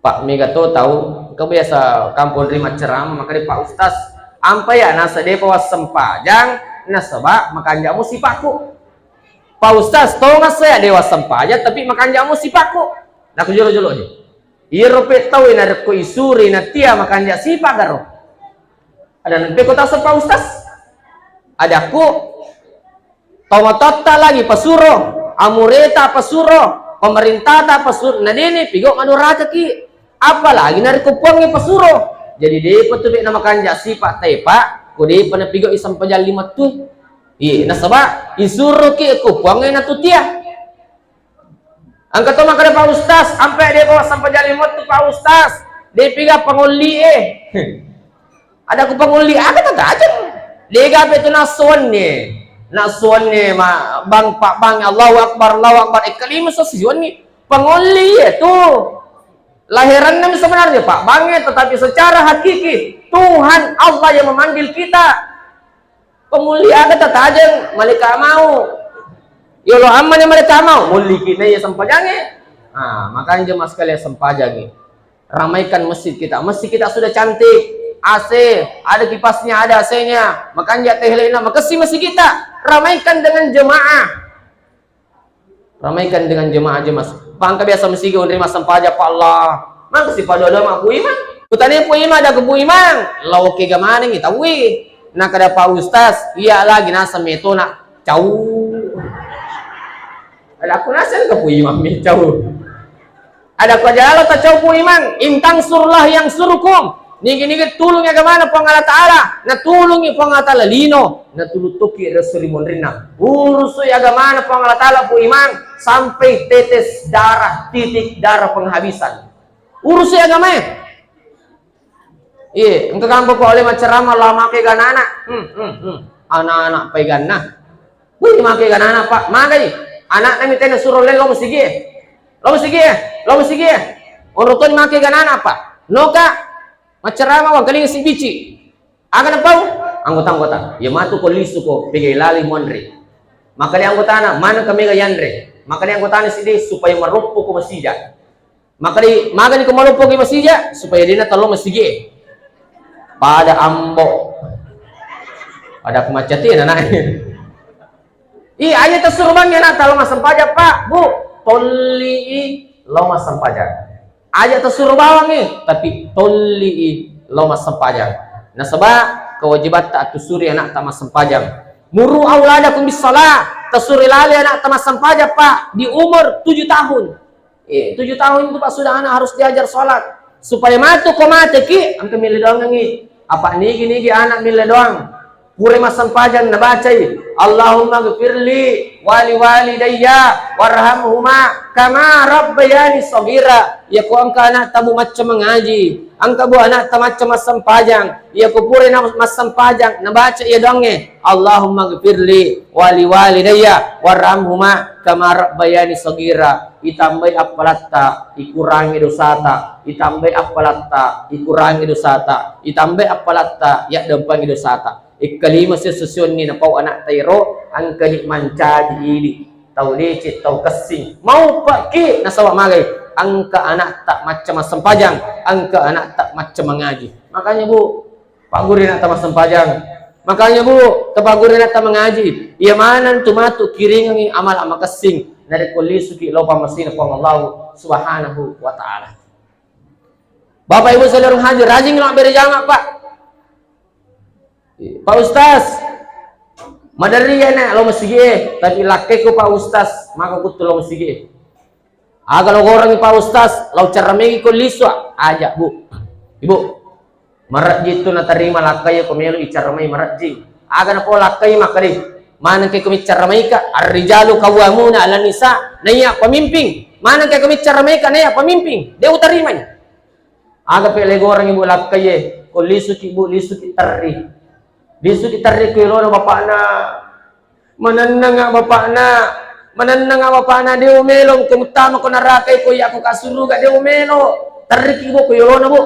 Pak mega to tau, engka biasa kampung ri maccerama, makanya Pak Ustaz, ampa ya nasa depa wassempajang, nasaba makanjamo sipakku. Pak Ustaz, tonga saya dewa sempajang, tapi makanjamo sipakku. Naku jolo-jolo ni. Iyaro pe tau narekko isuri natia makanja sipak garo. Ada nanti kota Pak Ustaz. Adakku Tomatoatta lagi pasuro, amureta pasuro, pemerintata pasuro, na dene pigo madorakaki, apalagi narekko puangnge pasuro. Jadi depa tu be na makanja sipa tepa, ko depa na pigo isempajang lima tu. Iya, nasaba isuroki ko puangnge na tutia. Engka to makkeda Pak Ustaz, ampe de bawa sampajali mottu Pak Ustaz, de piga pangolli e. Ada ku pangolli aga tatajeng. Dega pe tu nasuanni. Nasuanni ma bang pak bang Allahu Akbar, Allahu Akbar. E kalima sosiwanni. Pangolli e tu. Lahiranna sebenarnya pak bang e, tetapi secara hakiki Tuhan Allah yang memanggil kita. Pangolli aga tatajeng, maleka mau. Yolo ammani maleka mau, molliki na iya sempajange. Ah, makanya jemaah sekalian sempajangi. Ramaikan masjid kita. Masjid kita sudah cantik, A C, ada kipasnya, ada A C-nya. Makanya teh lainna makasih masjid kita. Ramaikan dengan jemaah. Ramaikan dengan jemaah-jemaah. Pangka biasa masigi onri massempajang pa Allah. Mangka sipadua-dua ma Pu Imang. Kutane Pu Imang, ada ke Pu Imang. Lao ke gamanengi tawi. Nakada Pak Ustaz, iya lagi nasa metona cau. Ada aku nasa ke Pu Imang me cau. Ada ko jalo ta cau Pu Imang, intang surlah yang surukum. Nigi-nigi tulungi agamana Puang Allah Ta'ala, natulungi Puang Allah Ta'ala lino, natulung toki resu ri monrinna. Urusui agamana Puang Allah Ta'ala Pu Imang sampai tetes darah, titik darah penghabisan. Urusui agamae. Iya, engka kampo pa oleh maccarama la make ganana. Hmm, hmm, hmm. Anak-anak peganna. Wih, make ganana, Pak. Magai. Anakna mi tena suro lello masigie. Lo masigie. Lo masigie. Oro toni make ganana, Pak. Noka maccarama wangkalinga si bici. Aga napau? Anggota-anggota. Ya matu ko lisu ko pegai lali muanre. Makali anggotana, mana ka mega yanre. Makali anggotana sidi supaya maroppo ko masija. Makali magani ko maloppo ki masija supaya dena tallo masigi. Pada ambo. Pada ku maccati anak. Ih, aja tasuro bangi anak talo massempajang, Pak, Bu. Tolli i lo massempajang. Aja tasuro bawangi, tapi tolli i lo massempajang. Nasaba kewajibatta attusuri anak ta massempajang. Muru auladakum bis salah, tasuri lali anak ta massempajang, Pak, di umur tujuh tahun. Eh, tujuh tahun itu Pak sudah anak harus diajar sholat. Supaya matu ko mate ki, engka mille doangengi. Apa nigi-nigi anak mille doang. Pura massempajang nabacai, "Allahumma gfirli wali walidayya warhamhuma kama rabbayani shaghira." Iya ko engka ana'ta bu macca mangaji, engka bu ana'ta macca massempajang, iya ko pura na massempajang nabaca iya doangnge, "Allahumma gfirli wali walidayya warhamhuma kama rabbayani shaghira." Itambai appalatta, ikurangi dosata, itambai appalatta, ikurangi dosata, itambai appalatta, yaddempangi dosata. Ikkalima sessusionni napau ana'ta iro, engkani mancaji idi, tau deceng, tau kessing. Mauppaki nasaba magai, engka ana'ta macca massempajang, engka ana'ta macca mangaji. Makanya, Bu, pagguru ana'ta massempajang. Makanya, Bu, tapagguru ana'ta mangaji. Iya maneng tu matu kiringengi amal makessing narekko lisuki lao pammasena Puang Allah Subhanahu wa Ta'ala. Bapak Ibu saudara hadir, rajin lo bere jama, Pak. Pak Ustaz, maderri ya nak lo masigi e, tapi lakkeku Pak Ustaz, maka kutu lo masigi e. Aga lo gorangi Pak Ustaz, lo ceramai ko lisu, aja, Bu. Ibu, marajji tu natarima lakkai ko melo icaramai marajji. Aga napo lakkai makkeda, maneng ke ko micaramai ka, ar-rijalu qawwamuna 'alan nisa, naiya pemimpin. Maneng ke ko micaramai ka, naiya pemimpin. De utarimai. Aga pe legoreng ibu lakkai e, ko lisuki bu, lisuki terri. Lisuki terri ko yolona bapakna. Manennanga bapakna. Manennanga bapakna, de umelo ko muttama ko narakai ko iya ko kasuruga, de umelo. Terriki bu ko yolona bu.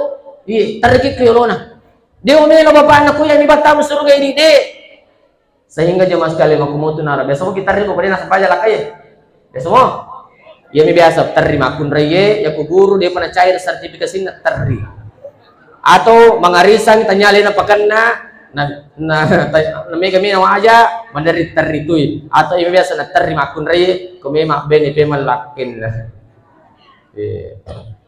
Iya, terriki ko yolona. De umelo bapakna ko iya mi battama suruga ini de. Sehingga jemaah sekalian, makkumotu nara. Biasa mo kita riko, pada nasempajang lakkai. Biasa mo? Iya mi biasa, terri makkunrai e, ya ku guru, dia pernah cair sertifikasinya terri. Atau mangarisang tanya lena pakenna, na, na, na mega mega waja, mandari terri tui. Atau iya mi biasa na terri makkunrai e, ko memang bene pemang lakkenna. Iya.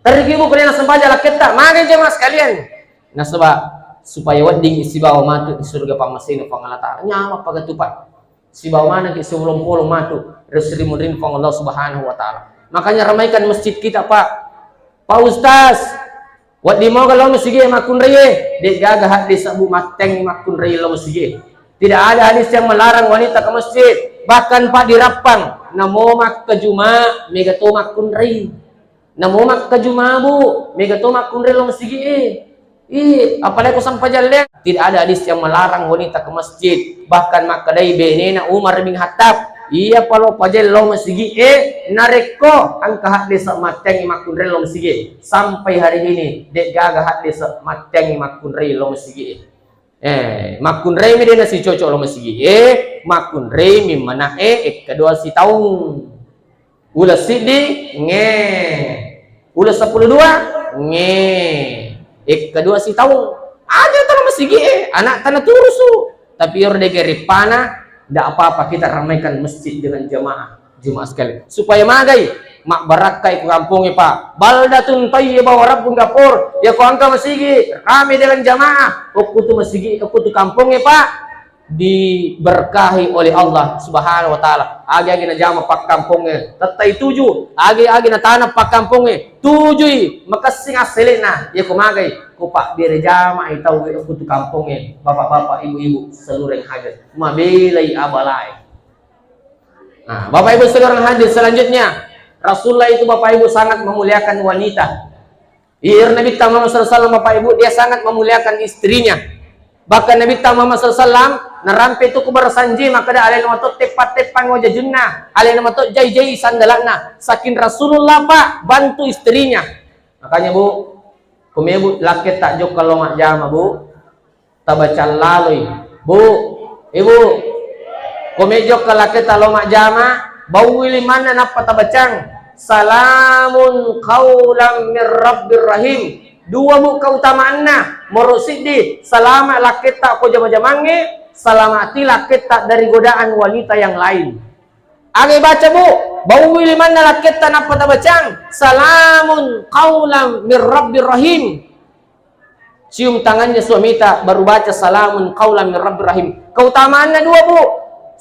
Terri ki bu, pada nasempajang lakketta, magai jemaah sekalian. Nasaba supaya wedding sibawa matu di surga pammasena Puang Allah Ta'ala. Nyama pagatupa. Sibawa maneng ki sebelum polo matu ri munrinna Puang Allah Subhanahu wa Ta'ala. Makanya ramaikan masjid kita, Pak. Pak Ustaz, wedding moga lo masigi e makkunrai e. De gaga hadde sebbu matteng makkunrai lo masigi e. Tidak ada hadis yang melarang wanita ke masjid. Bahkan, Pak, di Rappang, namo makkajuma mega to makkunrai. Namo makkajuma bu, mega to makkunrai lo masigi e. Ih, apalagi ko sampajang lea. Tidak ada hadis yang melarang wanita ke masjid. Bahkan makkedai benena Umar bin Khattab, iya palo pajai lo masigi e, narekko engka hadde se mattengi makkunrai lo masigi e. Sampai hari ini, de gaga hadde se mattengi makkunrai lo masigi e. Eh, makkunrai mi de nasicocok lo masigi e, makkunrai mi mana e, ekka dua sitaung. Uleng siddi, nge. Uleng seppulo dua, nge. Ekka dua sitaung. Aja tala masigi e, anak tana turusu. Tapi iyaro de gerippana, ndak apa-apa kita ramaikan masjid dengan jamaah. Jemaah sekalian. Supaya magai, mabbarakkai ku kampongnge, Pak. Baldatun thayyibah wa rabbun ghafur. Ya ko engka masigi, rame dengan jamaah. Okkutu masigi, okkutu kampongnge, Pak. Diberkahi oleh Allah Subhanahu wa Ta'ala. Agi-agi najama pakkampongnge, tettai tuju. Agi-agi natanam pakkampongnge, tujui. Makessing assele'na. Iya ko magai, ko pabbere jamai tau e, okkutu kampongnge, bapak-bapak, ibu-ibu, seluruh hadir. Mabelai abalae. Nah, Bapak Ibu seluruh hadir, selanjutnya, Rasulullah itu, Bapak Ibu, sangat memuliakan wanita. Iya, Nabitta Muhammad sallallahu alaihi wasallam, Bapak Ibu, dia sangat memuliakan istrinya. Bahkan Nabitta Muhammad sallallahu alaihi wasallam narampe tu ku barasanji, makkeda alena mato teppa-teppang wajajunna, alena mato jai-jai sandalana. Saking Rasulullah, Pak, bantu istrinya. Makanya, Bu, kome, Bu, lakketta jokka lo majjama, Bu. Tabacang laloi. Bu, Ibu, kome jokka lakketta lo majjama, baui limanna nappa tabacang, "Salamun qaulam mir rabbir rahim." Dua, Bu, keutamaanna. Moro siddi, salama lakketta ko jama-jamangnge, salamati lakketta dari godaan wanita yang lain. Aga baca, Bu, baui limanna lakketta nappa tabacang, "Salamun qaulam mir rabbir rahim." Cium tangannya suamita, baru baca, "Salamun qaulam mir rabbir rahim." Keutamaanna dua, Bu.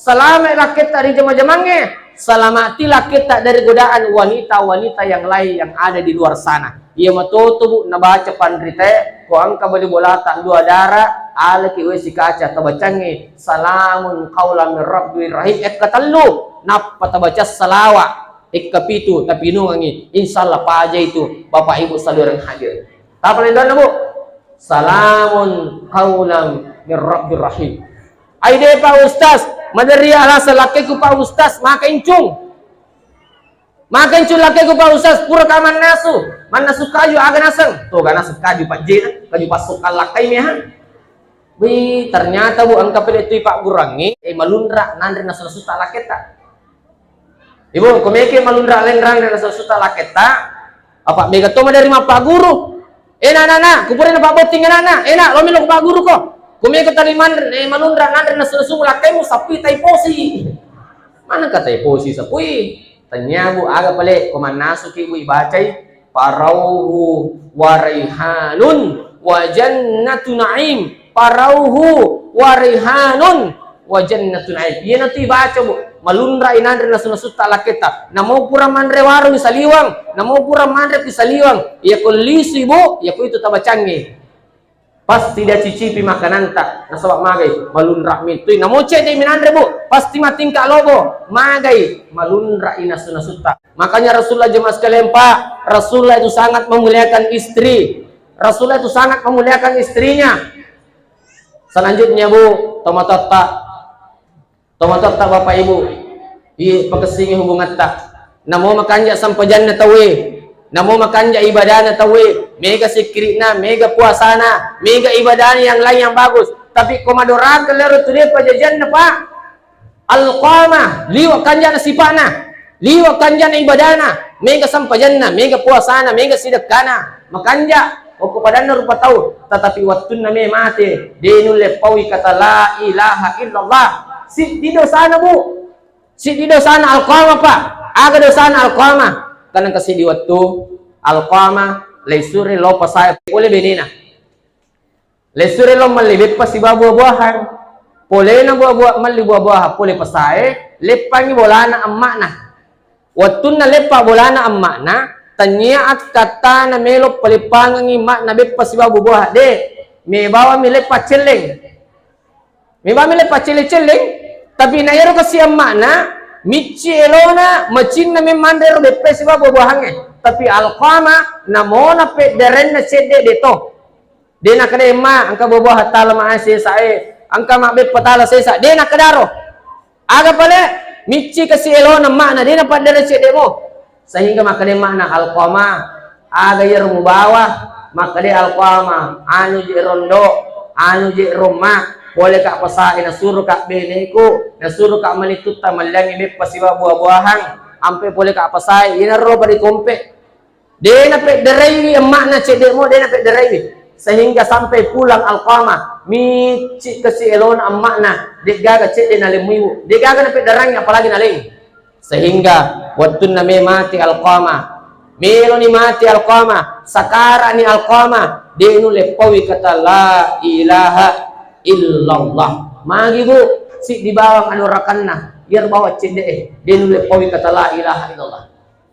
Salama lakketta ri jama-jamangnge, salamati lakketta dari godaan wanita-wanita yang lain yang ada di luar sana. Iya matoto, Bu, nabaca panritae, ko engka bali bolata dua dara, alaki wae sikaca, tabacangngi, "Salamun qaulan mir rabbir rahim." Ekka tellu, nappa tabaca salawa, ekka pitu, tapinungangngi. Insyaallah paja itu, Bapak Ibu salureng hadir. Tapa lendanna, Bu? "Salamun qaulan mir rabbir rahim." Ai de, Pak Ustaz, maderri alaseng lakkeku, Pak Ustaz, maka incung. Maka incung lakkeku, Pak Ustaz, pura ka mannasu. Mannasu kaju aga naseng? To, ga naseng kaju pajjena, kaju passokka lakkai meha. Wih, ternyata, Bu, engka pede tui paggurangngi, eh, malunra nanre nasu-nasutta lakketta. Ibu, ko meke malunra lenrang ri nasu-nasutta lakketta, apa mega to maderi mappaguru. Eh, na, na, na, kupura na pabbotting anakna. Eh, na, lo melo pagguru ko. Ko mega tali manre, eh, malunra nanre nasu-nasu lakkaimu, sapui tai posi. Mana kata posi sapui? Tanya, Bu, aga pale ko mannasu ki, Bu, ibacai, "Farauhu wa raihanun wa jannatu na'im." Farauhu wa raihanun wa jannatu na'im. Iyanatu ibaca, Bu, malunra inanre nasu-nasutta lakketta. Namo pura manre warung saliwang, namo pura manre pi saliwang. Iya ko lisui, Bu, iya ko itu tabacangngi. Pasti dia cicipi makananta, nasaba magai, malunra mitui. Namo cedde minanre, Bu, pasti matingka lobo, magai, malunra inasu-nasutta. Makanya Rasulullah, jemaah sekalian, Pak, Rasulullah itu sangat memuliakan istri. Rasulullah itu sangat memuliakan istrinya. Selanjutnya, Bu, tomatotta. Tomatoatta, Bapak Ibu, iya pakessingi hubungatta. Namo makanja sempajanna tauwe, namo makanja ibadana tauwe, mega sikkiri'na, mega puasana, mega ibadana yang lain yang bagus. Tapi ko madoraka lero tu de pajajianna, Pak. Alqamah, liwa kanjana sipa'na, liwa kanjana ibadana, mega sempajanna, mega puasana, mega sidekkana. Makanja, okko padanna rupa tau, tetapi wettunna me mate, de nulle paui kata la ilaha illallah. Siddi dosana, Bu. Siddi dosana Alqamah, Pak. Aga dosana Alqamah? Karena engka siddi wettu Alqamah laisure lo pasae pole benena. Laisure lo melli beppa sibawa buah-buahan. Polena buah-buah, melli buah-buahan pole pasae, leppangi bolana emma'na. Wettunna leppa bolana emma'na, tania akkattana melo paleppangengi emma'na beppa sibawa buah-buahan, de. Mebawami leppa celleng. Mebawami leppa celleng-celleng, tapi na iyaro kasi emma'na, micci elona, macinna memmanre ro beppa sibawa buah-buahangnge. Tapi Alqamah, namona pedderenna cedde de to. De nakkeda emma, engka buah-buahan tala ma sesa e, engka ma beppa tala sesa, de nakkedaro. Aga pale, micci kasi elona emma'na, de napaddereng ceddemo. Sehingga makkeda emma'na, Alqamah, aga iyaro mubawa? Makkeda Alqamah, anu je rondo, anu je romma, pole ka pasae nasuro ka beneku, nasuro ka malittutta melliangi beppa sibawa buah-buahan, ampe pole ka pasae, inaro pada kompe. De napeddereiwi emma'na ceddemo, de napeddereiwi. Sehingga sampai pulang Alqamah, micci kasi elona emma'na, de'gaga cedde nalemmuiwu, de'gaga napedderangi apalagi naleng. Sehingga wettunna me mati Alqamah, meloni mati Alqamah, sakara'ni Alqamah, de nulle paui kata la ilaha illallah. Magi, Bu, siddi bawang adorakanna, iyaro bawang cedde e, de nulle paui kata la ilaha illallah.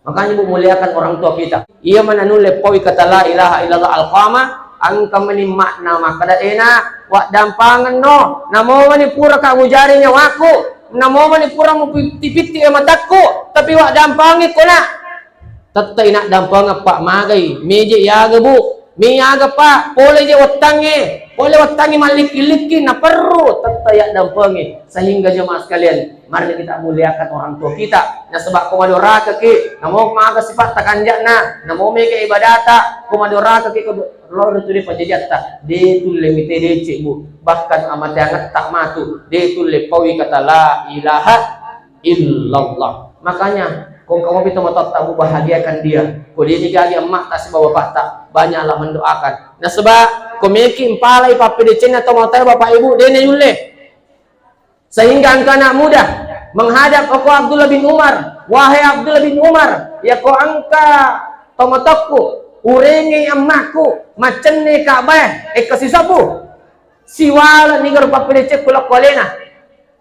Makanya, Bu, muliakan orang tua kita. Iya mana nulle paui kata la ilaha illallah Alqamah, engka mani emma'na makkeda, ena, waddampangenno, namo mani pura ka mujari nyawaku, namo mani pura mupitti-pitti e matakku, tapi waddampangi ko, Nak. Tette inaddampangeng, Pak, magai, meje yaga, Bu. Mi aga, Pak, pole je wettangnge, pole wettangnge mallikki-likki, naperru tette yaddampengi. Sehingga jemaah sekalian, mari kita muliakan orang tua kita. Nasaba ko madorakaki, namo maga sipatta kanja'na, namo mega ibadata, ko madorakaki ko loro tu de pajajiatta, de tulle mite decek, Bu. Bahkan amateangetta matu, de tulle paui kata la ilaha illallah. Makanya, ko engka mopi tomatoatta, Bu, bahagiakan dia. Ko de nigaga emma'ta sibawa bapakta, banyaklah mendoakan. Nasaba, ko meki mpalai pappedecenna tomatoa, Bapak Ibu, de nayulle. Sehingga engka anak muda menghadap ko Abdullah bin Umar, "Wahai Abdullah bin Umar, yako engka tomatoakku, urengei emmakku, maccenne Ka'bah, ekka sisapu." Siwala nigaro pappedecekku lokko alena.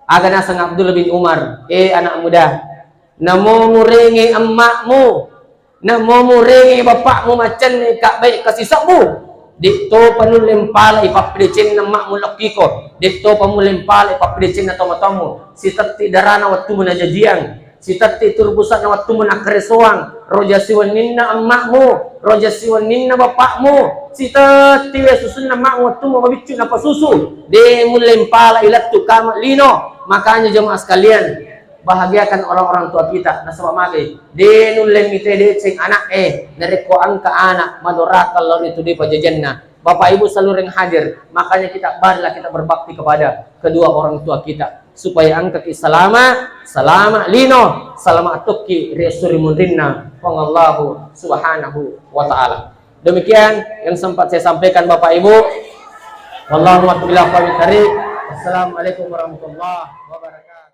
Aga naseng Abdullah bin Umar, "Eh, anak muda, namo murengei emmakmu, Namomurengi bapakmu macenne ka baik kasi sebbu. Dettopa nulle mpalai pappedecenna makmu lokkiko. Dettopa mulle mpalai pappedecenna tomatomu. Sitetti darana wettumu najajiang. Sitetti turbusana wettumu nakkaresoang. Roja siwenninna emmakmu. Roja siwenninna bapakmu. Sitetti we susunna makmu wettumu mabiccu napasusu. De mulle mpalai lettu kama lino. Makanya jemaah sekalian, bahagiakan orang-orang tua kita. Nasaba magai, de nulle mite deceng anak e, narekko engka anak madoraka lao ritu de pajajanna. Bapak Ibu salureng hadir, makanya kita, marilah kita berbakti kepada kedua orang tua kita supaya engkaki salama, salama lino, salama tokki ri esso ri munrinna Puang Allahu Subhanahu wa Ta'ala. Demikian yang sempat saya sampaikan Bapak Ibu. Wallahu muwaffiq ila aqwamit thariq. Wassalamualaikum warahmatullahi wabarakatuh.